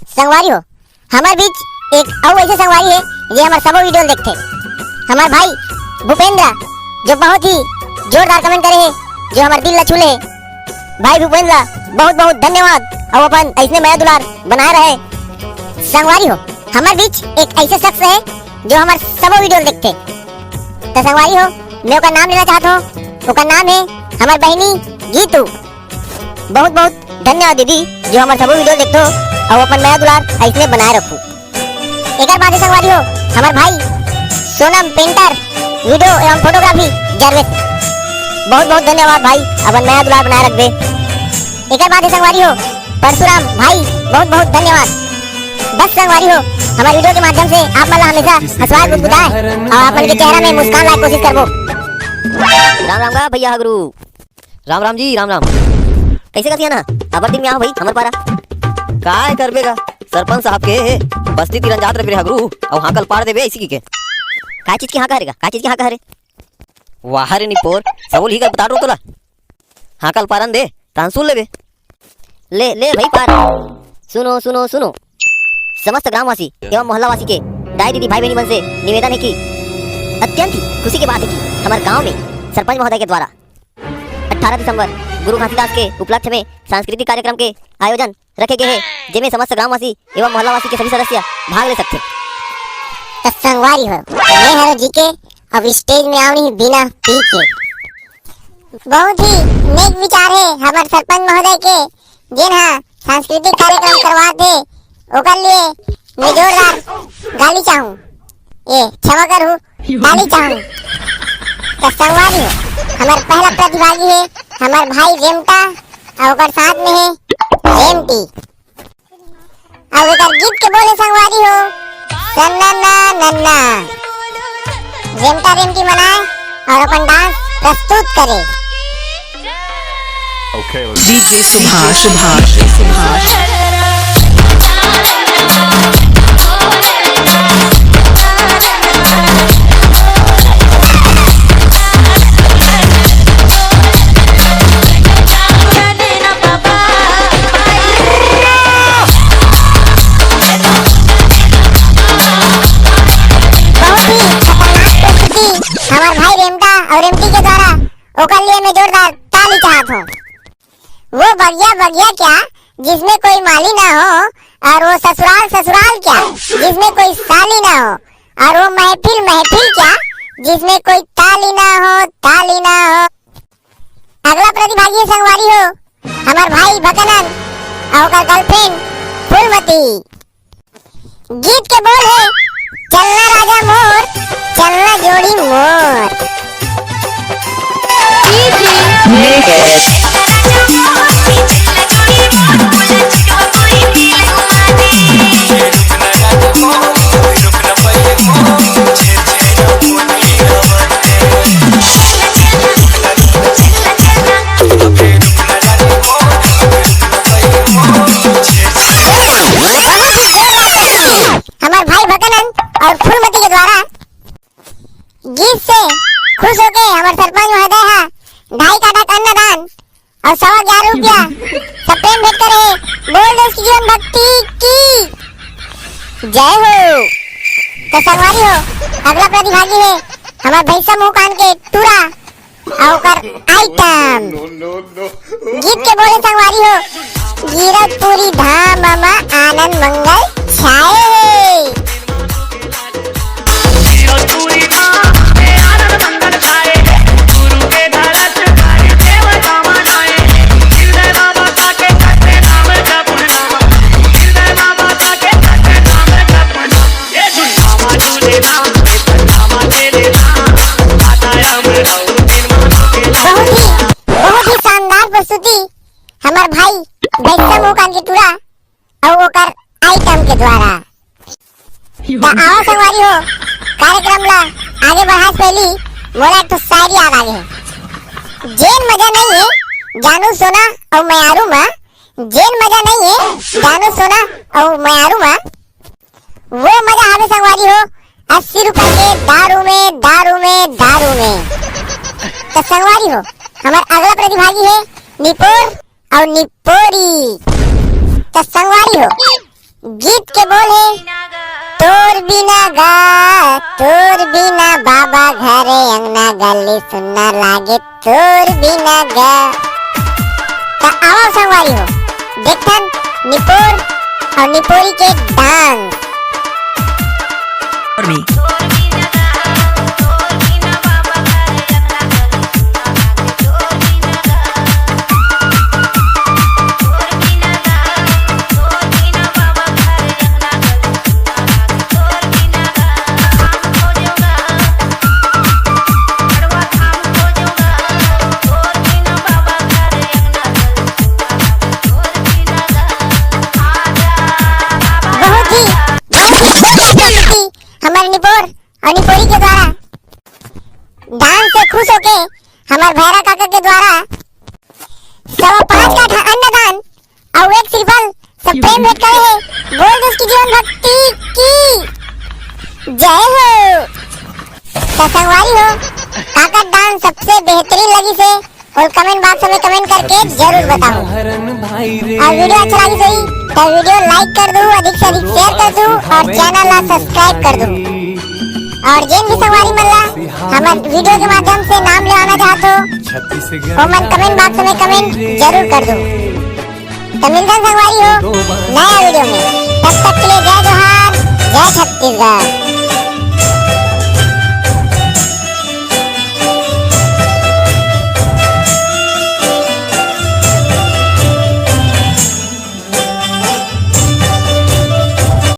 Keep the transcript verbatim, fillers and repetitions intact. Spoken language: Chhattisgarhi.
संगवारी हो, हमर बीच एक अउ ऐसे संगवारी हे, जे हमर सबो video ल देखथे। हमर भाई भूपेंद्र, जो बहुत ही जोरदार comment करे हे, जो हमर दिल ला छू ले हे। भाई भूपेंद्र, बहुत बहुत धन्यवाद, अउ अपन ऐसने मया दुलार बनाए रहे। संगवारी हो, हमर बीच एक ऐसे शख्स हे, जो हमर सबो video ल देखथे। त संगवारी हो, मैं ओकर नाम लेना चाहत हूँ। ओकर नाम हे हमर बहिनी गीतू। बहुत बहुत धन्यवाद दीदी, जो हमर सबो video देखथो अउ अपन मया दुलार ऐसने बनाए रखू। एकर बाद संगवारी हो, हमर भाई सोनम पेंटर, video एवं photography जरवेस। बहुत बहुत धन्यवाद भाई, अपन मया दुलार बनाए रखबे। एकर बाद संगवारी हो, परशुराम भाई, बहुत बहुत धन्यवाद। बस संगवारी हो, हमर video के माध्यम से आप मन ला हमेशा हंसवाए, गुदगुदाए अउ आप मन के चेहरा में मुस्कान लाए कोशिश करबो। राम राम गा भैया हगरू। राम राम जी, राम राम। कैसे कथिया ना? अबर दिन में आओ भाई हमर पारा। काय करबे गा, सरपंच साहब के हे, बस्ती तीरन जात रहे हगरू, अउ हाकल पार देबे ऐसी की के। काय चीज के हाका हरे गा? काय चीज के हाका हरे? वाह रे निपोर, सबो ल ही कर बता दो तोला। हाकल पारन दे, तान सुन लेबे। ले, ले भाई पार। सुनो, सुनो, सुनो। समस्त ग्रामवासी एवं मोहल्लावासी के दाई दीदी भाई बहनी मन से निवेदन हे कि अत्यंत ही खुशी के बात हे कि हमर गांव में सरपंच महोदय के द्वारा अठारह दिसंबर गुरु घासीदास के उपलक्ष्य में सांस्कृतिक कार्यक्रम के आयोजन रखे गए हे, जेमे समस्त ग्रामवासी एवं मोहल्लावासी के सभी सदस्य भाग ले सकथे। त संगवारी हो, मैं हरो जीके अब stage में आवनी बिना पी के। बहुत ही नेक विचार हे हमर सरपंच महोदय के, जेन हा सांस्कृतिक कार्यक्रम करवात हे, ओकर लिए मैं जोरदार गाली चाहूँ। ए, क्षमा करहू, ताली चाहूँ। त संगवारी हो, हमर पहला प्रतिभागी हे हमर भाई रेमटा, अउ ओकर साथ में हे रेमटी। अउ एकर गीत के बोल हे संगवारी हो, सन्ना ना नन्ना। रेमटा रेमटी मनाए अउ अपन dance प्रस्तुत करे। डीजे सुभाष, सुभाष, सुभाष। बहुत ही खतरनाक प्रस्तुति हमर भाई रेमटा अउ रेमटी के द्वारा, ओकर लिए मैं जोरदार ताली चाहत हूँ। वो बगिया बगिया क्या, जिसमें कोई माली ना हो, और वो ससुराल ससुराल क्या, जिसमें कोई साली ना हो, और वो महफिल महफिल क्या, जिसमें कोई ताली ना हो, ताली ना हो। अगला प्रतिभागी संगवारी हो, हमर भाई भकनन अउ ओकर girlfriend फूलमती। गीत के बोल हे, चलना राजा मोर, चलना जोड़ी मोर। हमर भाई भकनन अउ फूलमती के द्वारा गीत से खुश होके हमर सरपंच महोदय हा ढाई काठा के अन्नदान अउ सवा ग्यारह रुपया सब प्रेम भेंट करे। बोल देश की जीवन भक्ति की जय हो। त संगवारी हो, अगला प्रतिभागी हे हमर भैसा मुहकान के टूरा अउ ओकर item। गीत के बोले संगवारी हो, गिरकपुरी धाम म आनंद मंगल छाए हे। बहुत ही, बहुत ही शानदार प्रस्तुति हमर भाई भैसा मुहकान के टूरा अउ ओकर item के द्वारा। त आवा संगवारी हो, कार्यक्रम ला आगे बढ़ाए से पहली मोला एक ठो शायरी याद आ गे हे। जेन मजा नहीं हे जानू सोना अउ मयारू मा, जेन मजा नहीं हे जानू सोना अउ मयारू मा, वो मजा आवे संगवारी हो अस्सी रुपए के दारू में, दारू में, दारू में। त संगवारी हो, हमर अगला प्रतिभागी हे निपोर अउ निपोरी। त संगवारी हो, अंगना गली सुन्ना लागे तोर बिना गा। त आओ संगवारी हो, देखथन निपोर अउ निपोरी के डांस। बहुत ही, बहुत ही हमर निपोर अउ निपोरी के द्वारा डांस से खुश होके हमर भैरा काका के द्वारा सवा पाँच काठा अन्नदान अउ एक श्रीफल सब प्रेम भेंट करे हे। बोल दे उसकी जीवन भक्ति की जय हो। त संगवारी हो, काकर डांस सबसे बेहतरीन लगिस हे, अउ कमेंट बॉक्स में कमेंट करके जरूर बताओ। अउ वीडियो अच्छा लगिस होही त वीडियो लाइक कर दू, अधिक से अधिक शेयर कर दू अउ चैनल ला सब्सक्राइब कर दू। अउ जेन भी संगवारी मन ला हमर वीडियो के माध्यम से नाम लेवाना चाहत हो, ओमन कमेंट बॉक्स में कमेंट जरूर कर दो। त मिलथन संगवारी हो नया वीडियो में, तब तक के लिए जय जोहार, जय छत्तीसगढ़।